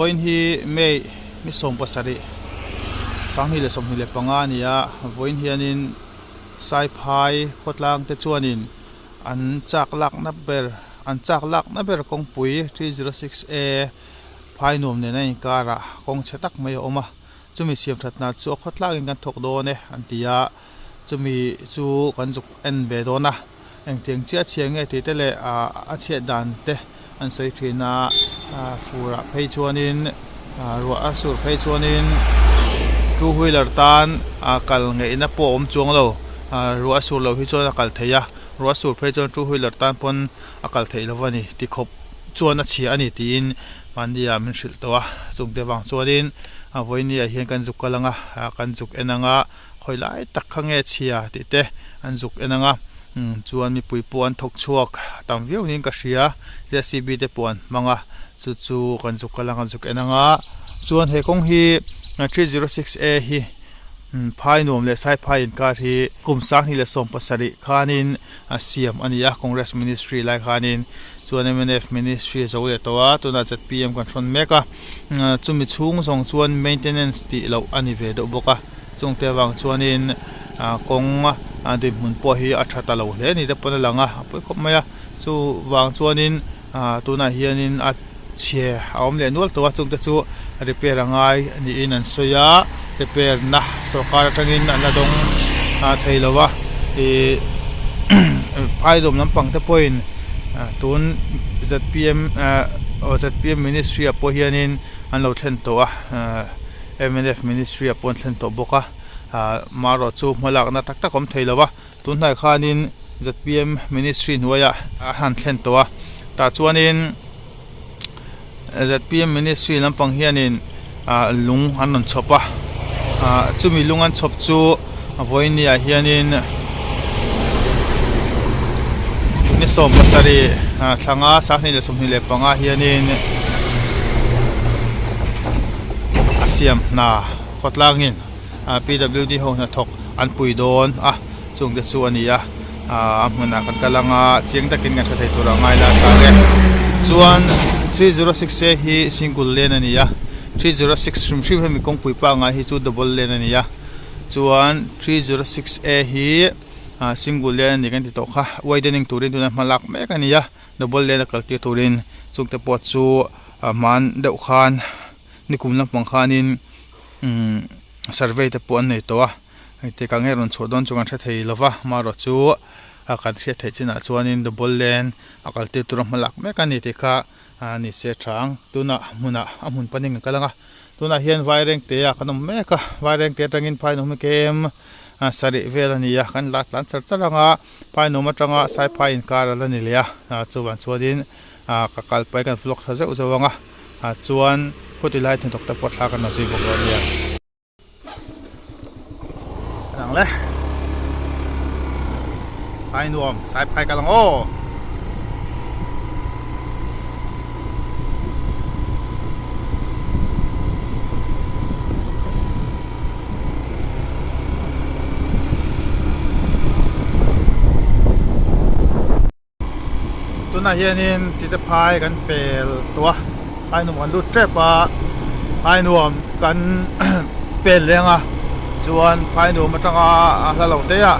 Vawiin hi May ni 17, 2025 a ni a, vawiin hianin Saiphai khawtlang te chuanin an chak lakna ber an chak lakna ber kawngpui 306A phai nuam nena inkarah kawng chhe tak mai a awm a, chumi siam thatna chu a khawtlakin kan thawk dawn e an ti a, chumi chu kan zuk en ve dawn a. Engtiang chiah chhia nge tih te leh a chhiat dan te an sawi thin a, furah phei chuanin ruah a sur phei chuanin two wheeler tan kal ngeihna pawh a awm chuang lo, ruah a sur loh hi chuan a kal theih a, ruah a sur phei chuan two wheeler tan pawn a kal theih lo a ni tikhawp chuan a chhia a ni tiin mahni ah min hrilh tawh a, chungte vang chuanin vawiin ah hian kan zuk kal ang a, kan zuk en ang a. Khawi lai tak kha nge chhia tih te an zuk en ang a, chuan mipui pawh an thawk chhuak tam viau niin ka hria, JCB te pawh an hmang a, chu chu kan zuk kal ang kan zuk en ang a, chuan he kawng hi 306 A hi phai nuam leh saiphai inkar hi kum 2017 khanin a siam a ni a, Congress Ministry lai khanin chuan mnf Ministry a zo leh tawh a, tunah zpm kan hrawn mek a, chumi chhung zawng chuan maintenance tih loh a ni ve deuh bawk a. Chungte avang chuanin kawng dinhmun pawh hi a tha ta lo hle ni te pawn a lang a, a pawi khawp mai a. Chuvang chuanin tunah hianin a chhe a awm leh nual tawh a, chungte chu repair a ngai niin an sawi a, repair na sorkar atangin an la dawng thei lo a. Ih phai dawm lampang te pawhin tun zpm aw zpm ministry ah pawh hianin an lo thlen tawh a. Mnf Ministry a pawn thlen tawh bawk a, marawh chu hmalakna tak tak a awm thei lo a, tun hnai khanin zpm Ministry hnuaiah a han thlen tawh a, tah chuanin zpm Ministry lampang hianin lung an rawn chhawp a, chumi lung an chhawp chu vawiin ah hianin ni 17 thlanga 2025 hianin a siam hna khawtlangin PWD ho hnathawk an pui dawn a chung te chu a ni a a hmunah kan kal anga chiang takin kan hre thei tur a ngai la tlang e chuan 306 A hi single lane a ni a 306 hrim hrim hemi kawngpui pangngai hi chu double lane a ni a chuan 306 A hi single lane a ni kan ti tawh kha widening turin tuna hma lak mek a ni a double lane a kal tir turin chungte pawh chu a hman deuh khan nikum lampang khanin umm survey te pawh an nei tawh a engtik ah nge rawn chhuah dawn chu kan hre thei lova amaherawh chu a kan hriat theih chinah chuanin double lane a kal tir tura hma lak mek a ni tih kha a ni se tha ang tunah hmunah a hmun panin kan kal ang a tunah hian vairengte ah kan awm mek a vairengte atangin phai nawm kem sarih vel a ni a kan la tlan char char ang a phai nawm atanga saiphai inkar a la ni leh a chuvan chuanin ka kal paih kan vlog tha zeuh zeuh ang a chuan khuti lai hnathawk te pawh thla kan la zui bawk dawn nia. Ang le phai nuam sai phai kal ang aw Tunah hianin chite phai kan pel tawh a, phai nuam kan lut tep a, phai nuam kan pel leng a, chuan phai nuam atanga a hla lo te ah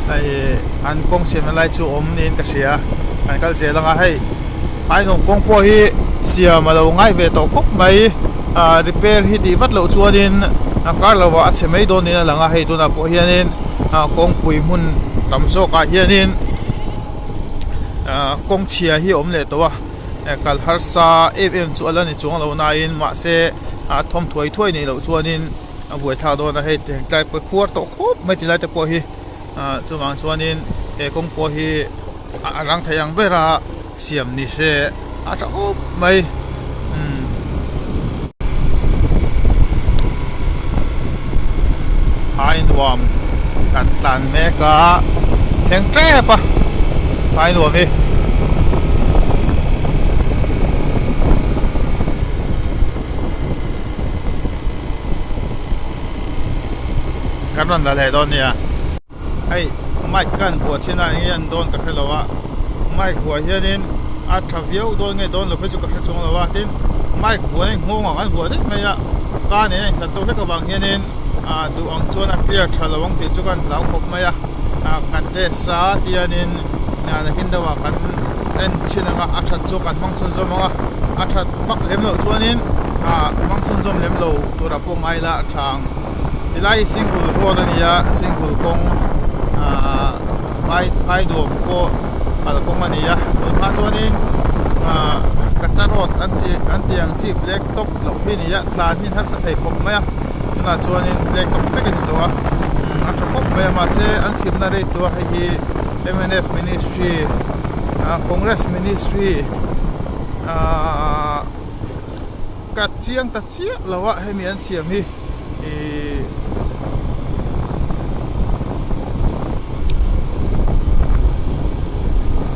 hei an kawng siamna lai chu awm niin ka hria, kan kal zel ang a hei phai nuam kawng pawh hi siam a lo ngai ve tawh khawp mai, ah repair hi tih vat loh chuanin a kar lo ah a chhe mai dawn niin a lang a, hei tunah pawh hianin kawngpui hmun tam zawkah hianin. Kawng chhia hi a awm leh tawh a kal harsa em em chu a la ni chuang lo nain mahse a thawm thuai thuai nih loh chuanin a buai thlak dawn a hei teng tlai pawh khuar tawh khawp mai ti lai te pawh hi chuvang chuanin he kawng pawh hi a rang thei ang ber a siam ni se a tha khawp mai umm. Phai nuam kan tlan mek a thleng tep a phai nuam hi. Kan rawn la leh dawn nia. Hei mic ka han vuah chin a eng nge an dawn ka hre lo a mic vuah hianin a tha viau dawn nge dawn lo phei chu ka hre chuang lo a tin Mic vuan a inghawng ang an vuah daih mai a, ka nen a inhlat deuh hlek avang hianin ah duh ang chuan a clear tha lo ang tih chu kan hlau khawp mai a, ah kan test a tianin ah nakin deuhah kan en thin ang a, a that chu kan hmang chhunzawm ang a, a that vak lem loh chuanin ah hmang chhunzawm lem lo tura pawh ngai la a tha ang. Tilai hi single road a ni a, single kawng ah phai phai nuam pawh kalkawng a ni a tun hma chuanin ah kacha road an tih an tih ang chi black top loh hi a ni a tlan hi an harsa thei khawp mai a tunah chuanin black top vek a ni tawh a umm a tha khawp mai a mahse an simna rei tawh a hei hi mnf ministry ah congress ministry ahh ka chiang ta chiah lo a hemi an siam hi ihh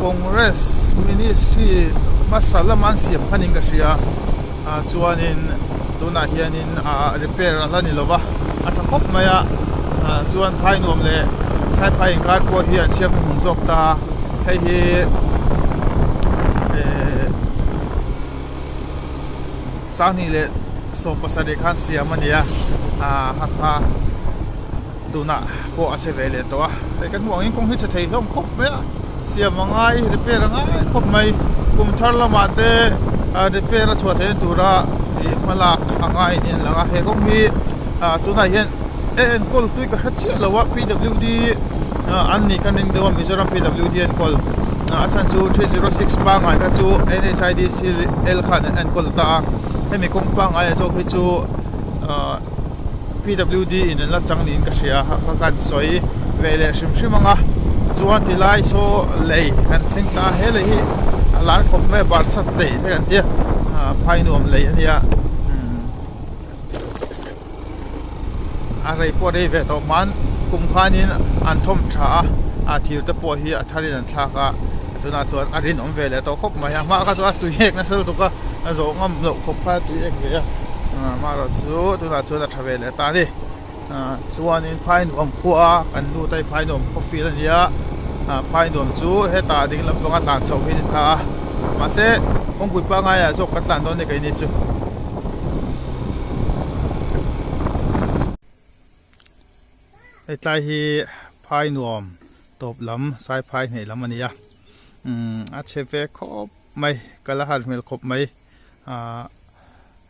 congress ministry hmasa lama an siam kha niin ka hria ah chuanin tunah hianin ah repair a la ni lo va a tha khawp mai a ah chuan phai nuam leh saiphai inkar pawh hi an siam hnuhnung zawk ta hei hi ehh. Sanghnih leh 17 khan siam a ni a, aaa hakha tunah pawh a che ve leh tawh a, hei kan hmuh angin kawng hi chhe thei hlawm khawp mai a, siam a ngai repair a ngai khawp mai, kum thar lamah te repair a chhuah theihna tura ih hma lak a ngai niin a lang a, he kawng hi ah tunah hian e enkawl tui ka hre chiah lo a P_W_D an nih ka ring deuh a Mizoram P_W_D enkawl a chhan chu 306 pangngai kha chu N_H_I_D_C. Thil el khan an enkawl ta a, hemi kawng pangngai ah zawk hi chu ahh P W D in an la chang niin ka hria a kha kan sawi ve leh hrim hrim ang a chuan tilai saw lei kan thleng ta a he lei hi a lar khawp mai a barsat lei te kan tia ahh phai nuam lei a nia umm. A rei pawh a rei ve tawh hman kum khanin an thawm tha a a thir te pawh hi a tharin an thlak a tunah chuan a rinawm ve leh tawh khawp mai a hma kha chuan a tui ek nasa lutuk a a zawh ngam loh khawp kha a tui ek ve a amaherawh chu tunah chuan a tha ve leh ta a ni chuanin phai nuam khua kan lut a hei phai nuam khaw field a ni a phai nuam chu hetah ding lampanga tlan chhoh hi a ni ta a mahse kawngpui pangaiah zawk kan tlan dawn a ni keini chu. Hetlai hi phai nuam tawp lam sai phai hneih lam a ni a umm a chhe ve khawp mai kal a har hmel khawp mai ahh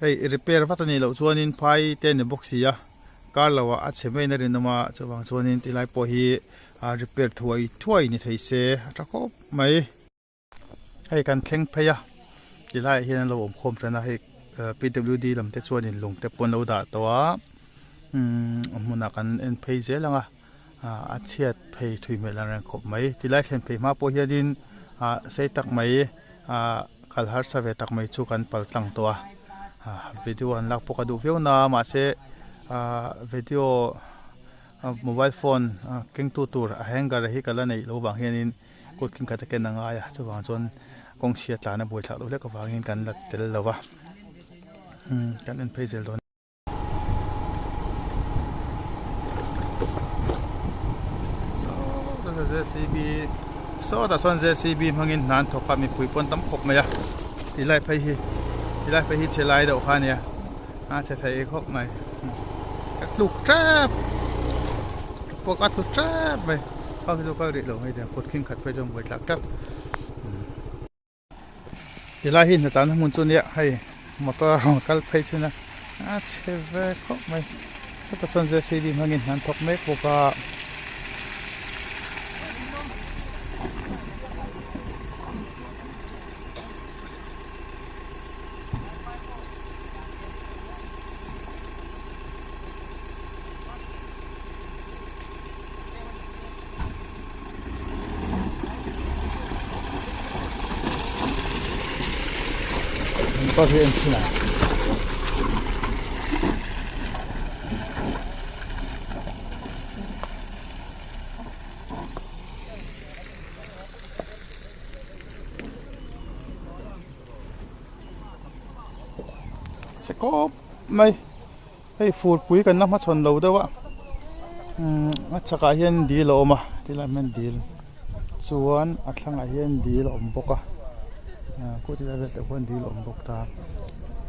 hei repair vat a nih loh chuanin phai te a ni bawk si a kar lo ah a chhe maiin a rinawm a chuvang chuanin tilai pawh hi ah repair thuai thuai ni thei se a tha khawp mai. Hei kan thleng phei a tilaiah hian an lo awm khawm tan a hei P W D lam te chuanin lung te pawh an lo dah tawh a umm a hmunah kan en phei zel ang a ah a chhiat phei thui hmel ang reng khawp mai tilai thlen phei hma pawh hianin ah sei tak mai ah kal harsa ve tak mai chu kan pal tlang tawh a ah video an lak pawh ka duh viau na mahse ah video mobile phone kengtu tur a hanger hi ka la neih loh vang hianin. Kut kin khat a ken a ngai a chuvang chuan kawng chhia tlan a buaithlak loh hlek avangin kan la tel lo va umm kan en phei zel dawn. J C B sawtah sawn J C B hmangin hna an thawk a mipui pawh an tam khawp mai a tilai phei hi tilai phei hi chhe lai deuh kha a nia a chhe thei khawp mai ka tluk tep pawh ka tlu tep mai. Kha khi chu kal rih lo mai teh kut khing khat phei chuan buai tlak tlat tilai hi hnatlan hmun chu nia hei motor a rawn kal phei chhin a a chhe ve khawp mai chutah chuan J C B hmangin hna an thawk mek bawk a. Motor hi a en thin a. Chhe kawp mai. Hei furpui kan la hmachhawn lo deuh a umm a chhakah hian dil a awm a tilaiah hian dil chuan a thlangah hian dil a awm bawk a ah khaw tilai vel te khuan dil a awm bawk ta.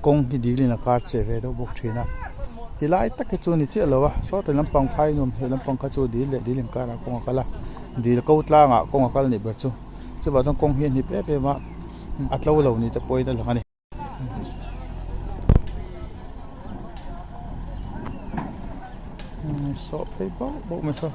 kawng hi dil in a kar che ve deuh bawk thin a tilai tak hi chu a ni chiah lo a sawtai lampang phai nuam heh lampang kha chu dil leh dil inkarah kawng a kal a dil ko tlangah kawng a kal a nih ber chu chuvang chuan kawng hi a hnip em em a a tlo lo ni te pawhin a lang a ni. Sawh phei bauh bauh mai saw.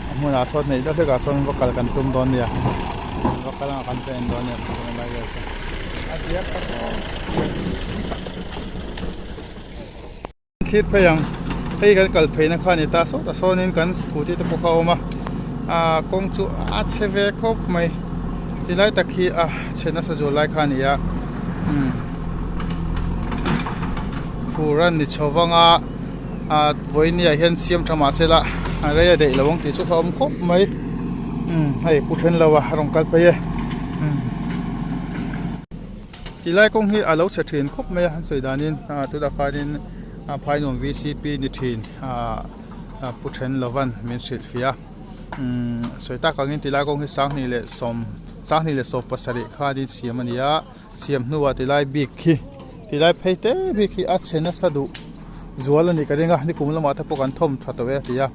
A hmunah sawn hnaih deuh hlekah sawn va kal kan tum dawn nia va kal anga kan va en dawn nia lai vel chu a diak ta khawp Thlir phei ang hei kan kal pheina kha a ni ta sawtah sawnin kan scooty te pawh kha a awm a ahh kawng chu a chhe ve khawp mai tilai tak hi a chhe nasa zual lai kha a ni a umm fur a ni chho vang a ah vawinia hian siam tha mahse la a rei a daih lo ang tih chu a awm khawp mai umm hei pu then lo a a rawn kal phei e umm. Tilai kawng hi a lo chhe thin khawp mai a an sawi danin ah tunah khanin a phainuam V C P ni thin ah pu then lovan min hrilh fiah a umm sawi tak angin tilai kawng hi sanghnih leh sawm sanghnih leh sawm pasarih khanin siam a ni a siam hnuah tilai bik khi tilai phei te bik hi a chhe nasa duh zual a nih ka ring a nikum lamah te pawh kan thawm tha tawh e a ti a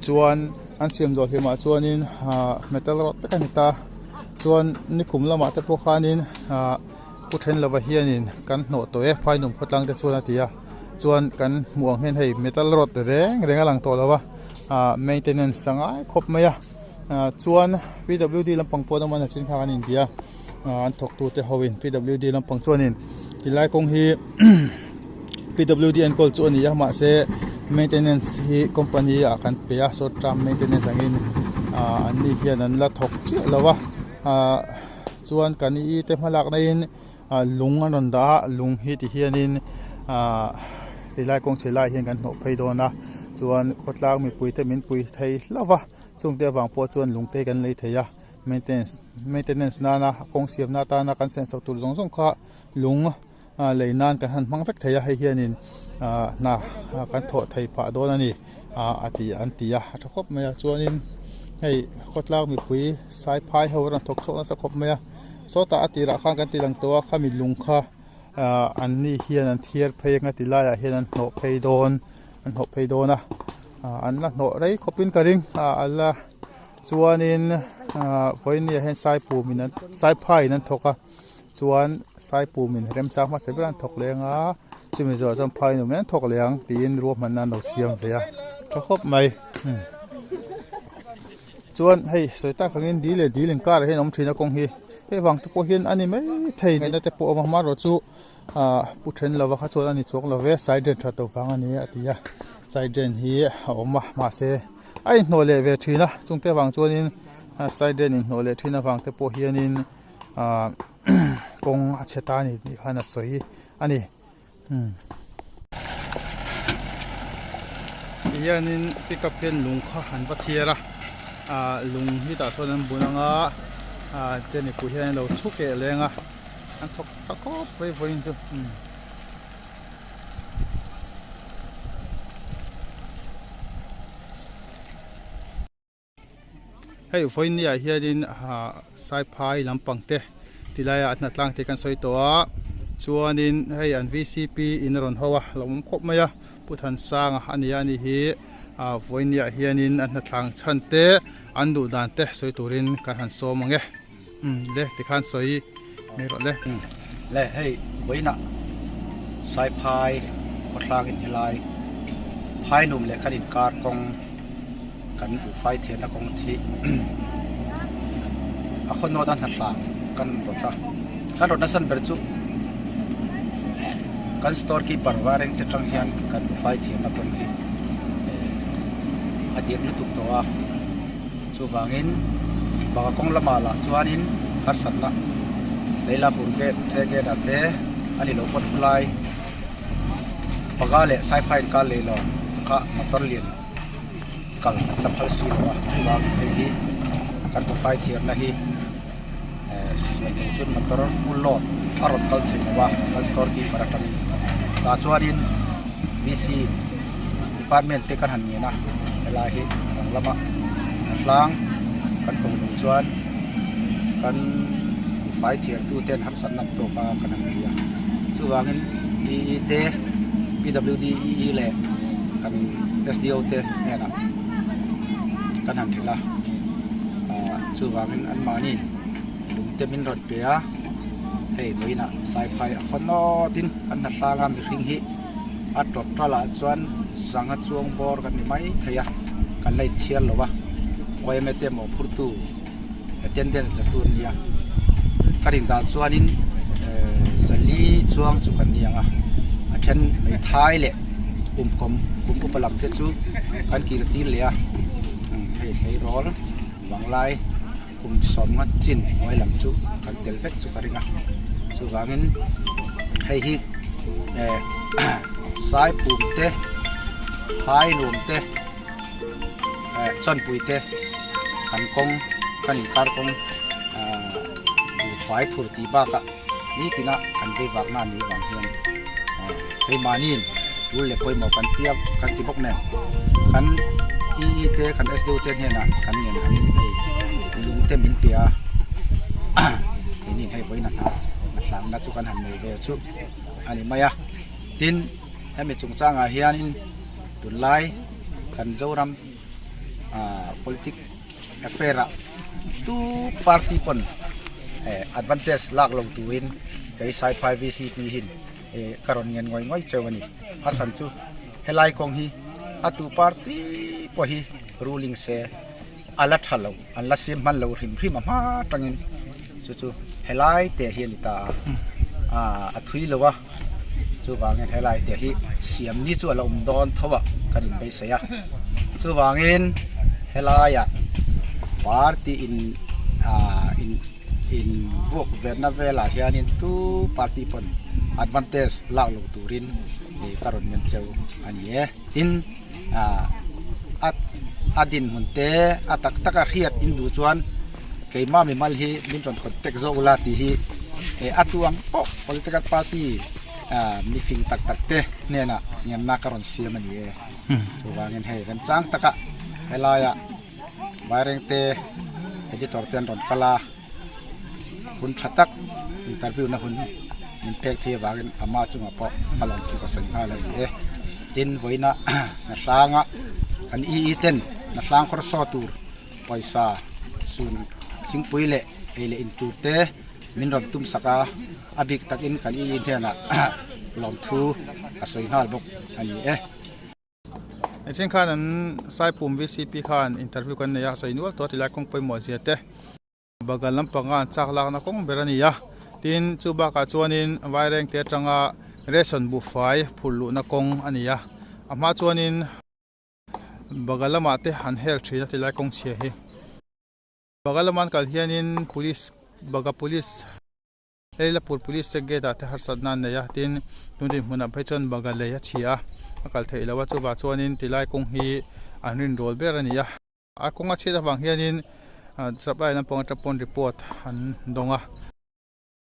chuan an siam zawh hlimah chuanin ah metal rod vek a ni ta. Chuan nikum lamah te pawh khanin ahh pu then lova hianin kan hnawh tawh e phainum khawtlang te chuan a ti a chuan kan hmuh ang hian hei metal rod reng reng a lang tawh lo a ahh maintenance a ngai khawp mai a ah chuan P W D lampang pawh an awm a nachin kha kan inbia ah an thawk tute ho in P W D lampang chuanin tilai kawng hi P W D enkawl chu a ni a mahse maintenance hi company ah kan pe a short term maintenance angin ah an ni hian an la thawk chiah lo a ah chuan kan i te hmalak na in ah lung an rawn dah a lung hi ti hianin ah tilai kawng chhe lai hian kan hnawh phei dawn a chuan khawtlang mipui te min pui thei hlauh va chungte avang pawh chuan lung te kan lei thei a maintenance maintenance nana kawng siamna atana kan senso tur zawng zawng kha lung. Lei nan kan han hmang vek thei a hei hianin ah hna kan thawh thei phah dawn a ni ah a ti an ti a a tha khawp mai a chuanin hei khawtlang mipui saiphai ho a rawn thawk chhuak nasa khawp mai a sawtah a tirah khan kan ti lang tawh a khami lung kha ah an ni hian an thiar phei anga ti laiah hian an hnawh phei dawn an hnawh phei dawn a ah an la hnawh rei khawpin ka ring ah a la chuanin ah vawinia hian saipumin an saiphaiin an thawk a. Chuan Saipumin remchang hmasa ber an thawk leh ang a, chumi zawhah chuan phai nuam hian an thawk leh ang tiin ruahmanna an lo siam ve a, tha khawp mai. Chuan hei sawi tak angin dil leh dil inkarah hian a awm thin a kawng hi, hei vang te pawh hian a ni mai thei ngaihna te pawh a awm a, amaherawhchu ah pu then lova kha chuan a ni chuang lo ve, side drain tha tawp vang a ni a ti a, side drain hi a awm a mahse a inhnawh leh ve thin a, chungte vang chuanin side drain inhnawh leh thin avang te pawh hianin. Ahh kawng a chhe ta a ni tih khan a sawi a ni umm tihianin pickup hian lung kha an va thiar a ahh lung hi tah sawn an bun ang a ahh te mipui hian an lo chhuk eh leng a an thawk tha khawp mai vawiin chu umm. Hei vawiin ah hianin ah saiphai lampang te tilai ah hnatlang te kan sawi tawh a chuanin hei an V C P in a rawn ho a lo awm khawp mai a Pu Thansanga a ni a ni hi ah vawiin ah hianin an hnatlang chhan te an duh dan te sawi turin kan han sawm ang e umm le tikhan sawi mai rawh le. Le hei vawiinah saiphai khawthlang in helai phainum leh kan inkar kawng kan buhfai thianna kawng thi a khaw nawt a hnathlang kan rawt a kan rawt nasa ber chu kan store keeper vareng te tang hian kan buhfai thianna kawng hi a diak lutuk tawh a chuvangin banga kawng lamah lah chuanin harsatna Leilapur gate J gate ah te a ni lo pawn khulai Paga leh Saiphai inkar lei lo kha motor lian kal an la phal si lo a chuvangin hei hi kan buhfai thiarna hi. Siam loh chuan motor full load a rawn kal thei lo a, kan store keeper atangin tah chuanin VC department te kan han ngen a, helai hi a dang lama a hlang kan ko loh chuan kan fai thiar tu ten harsatna an tawk a kan han ti a, chuvangin EE te PWD EE leh kan SDO te hnenah kan han hrilh a ah chuvangin anmahni lung te min rawn pe a hei vawiinah saiphai a khaw nawtin kan hna hrang a mihring hi a tawt talah chuan zanga chuang bawr kan ni mai thei a kan la inchhiar lo a yma te mawhphurtu attendance la tur a nia ka rin dan chuanin ehh zali chuang chu kan ni ang a a then hmeithai leh kum kawm kum upa lam te chu kan kir tir leh a hei tleirawl vanglai kum sawmnga chin hnuai lam chu kan tel vek chu ka ring a chuvangin hei hi eh saipum te hainum te eh chawnpui te kan kawng kan inkar kawng ah buhfai phur tih bakah nitina kan vei vak na anih vang hian eh keimahniin tul leh pawimawh kan tia kan ti bawk nen kan EE te kan SDO te hnenah kan ngen angin hei lung te min pe a keini hei vawiin a hna a hlangna chu kan han nei ve chu a ni mai a tin hemi chungchangah hianin tunlai kan Zoram ah politic affair ah tu party pawn eh advantage lak lo turin kei Saiphai VCP hin eh ka rawn ngen ngawih ngawih cheu a ni a san chu helai kawng hi a tu party pawh hi ruling se a la tha lo an la siam hman lo hrim hrim a hma tangin chu chu helai te hi a ni ta a ah a thui lo a chuvangin helai te hi siam ni chu a la awm dawn tho a kan inbeisei a chuvangin helaiah party in ah in in vuak vetna velah hianin tu party pawn advantage lak lo turin ih ka rawn ngen cheu a ni e tin ah a a dinhmun te a tak tak a hriat in duh chuan keimah mimal hi min rawn contact zawk ula tih hi eh a tu ang pawh political party ah mifing tak tak te hnenah ngenna ka rawn siam a ni e chuvangin hei remchang taka helaiah Vairengte editor te an rawn kal a hun tha tak interview na hun min pek thei avangin ama chungah pawh a lawm thu ka sawi nghal a ni e tin vawiina hna hranga kan EE ten hna hrang khawr saw tur pawisa sun thingpui leh ei leh in tur te min rawn tum sak a a bik takin kan EE hnenah lawmthu a sawi nghal bawk a ni e. Engchen khan an Saipum VCP khan interview kan nei a, sawi nual tawh a tilai kawng pawimawh zia te Bagan lampanga an chak lakna kawng ber a ni a, tin chu bakah chuanin Vairengte atanga ration buhfai phurh luhna kawng a ni a, a hma chuanin Bagan lamah te an hel thin a tilai kawng chhia hi. Bagan lama an kal hianin police Baga police. Leilapur Police check gate ah te harsatna an nei a tin tun dinhmunah phei chuan baga lei a chhi a a kal theih loh a chuvah chuanin tilai kawng hi an rinrawl ber a ni a a kawng a chhiat avang hianin supply lampang atang pawn report an dawng a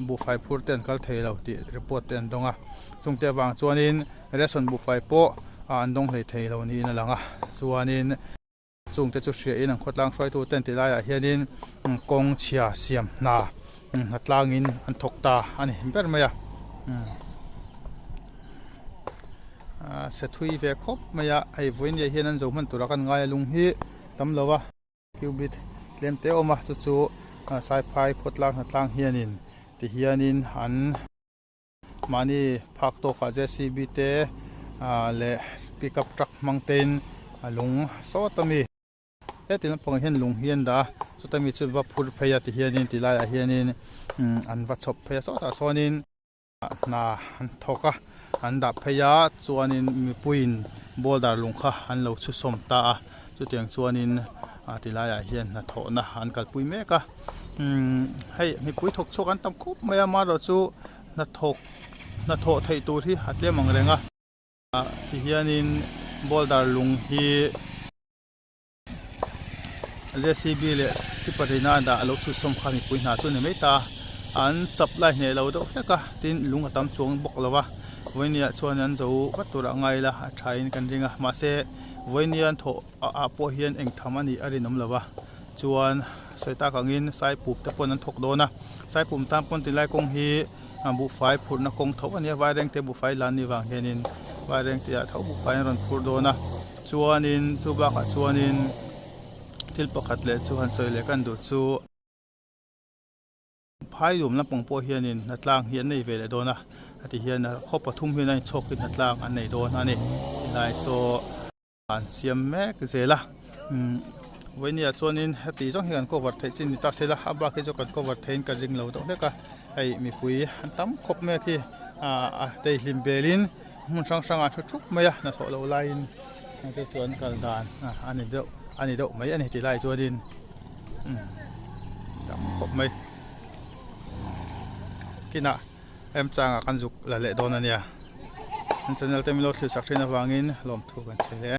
buhfai phur te an kal thei lo tih report te an dawng a chungte avang chuanin ration buhfai pawh an dawng hlei thei lo niin a lang a chuanin. Chungte chu hriain an khawtlang hruaituten ti laiah hianin kawng chhia siam hna hna tlangin an thawk ta a ni ber mai a sathui ve khawp mai a hei vawiin leh hian an zo hman tura kan ngai a lung hi tam lo a cubit tlem te a awm a chu chu saiphai khawtlang hna tlang hianin ti hianin an. Mahni phak tawkah JCB te leh pickup truck hmang tein a lung sawt a mi. Heti lampangah hian lung hi an dah a, chuta mi chu va phur phei a ti hianin ti laiah hianin an va chhawp phei a sawtah sawnin hna an thawk a, an dah phei a chuanin mipuiin boulder lung kha an lo chhusawm ta a, chutiang chuanin ti laiah hian hnathawhna an kalpui mek a. Hei mipui thawk chhuak an tam khawp mai a amaherawhchu hnathawk hnathawh theih tur hi a tlem ang reng a tihianin boulder lung hi J C B leh tipper ina a dah a lo chhut sawm kha mipui hna chu a ni mai ta. An supply hneh lo deuh hlek a, tin lung a tam chuang bawk lo a, vawinia chuan an zo vat tur ah ngai ila a tha in kan ring a, mahse vawinia an thawh ah pawh hian eng tham a nih a rinawm lo a, chuan sawi tak angin saipup te pawn an thawk dawn a, saipup tan pawn tilai kawng hi buhfai phurhna kawng tho a nia, vairengte buhfai lan ni vang hianin vairengte ah tho buhfai an rawn phur dawn a, chuanin chu bakah chuanin thil pakhat leh chu han sawi leh kan duh chu. Phai dum lampang pawh hianin hnatlang hi an nei ve leh dawn a, heti hian khaw pathum hian a inchhawkin hnatlang an nei dawn a ni. Tilai saw an siam mek zel a, umm vawinia chuanin heti zawng hi kan cover theih chin ni ta sela, a bak hi chu kan cover theiin ka ring lo deuh hlek a, hei mipui an tam khawp mek hi ah daihlim belin hmun hrang hrangah an thu thup mai a, hnathawh loh laiin hengte chu an kal dan a ni deuh a ni deuh mai a ni tilai chuanin. Tam khawp mai kinah remchangah kan zuk la leh dawn a nia an channel te min lo thlir sak thin avangin lawmthu kan sawi hle.